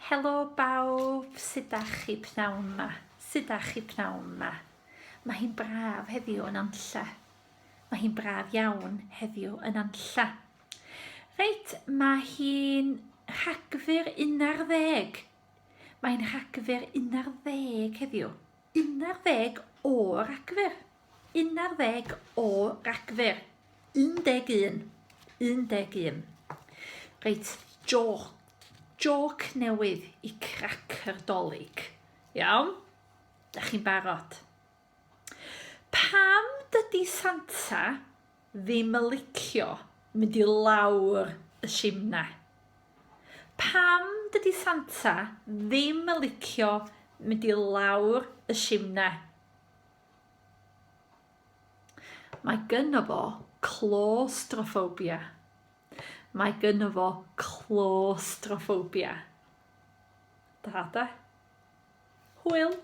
Helo bawb, sut dach chi pnawn 'ma? Sut dach chi pnawn 'ma? Mae hi'n braf heddiw yn Nantlle. Mae hi'n braf iawn heddiw yn Nantlle. Reit, mae hi'n Rhagfyr 11. Mae'n Rhagfyr 11 heddiw. 11 o Ragfyr. 11 o Ragfyr. 11. 11. Reit, jôc. Jôc newydd i cracyr Dolig. Iawn? Da chi'n barod? Pam dydy Santa ddim yn licio mynd i lawr y simna? Pam dydy Santa ddim yn licio mynd i lawr y simna? Mae gynno fo claustrophobia. Mae gynno fo claustrophobia. Da, de? Hwyl!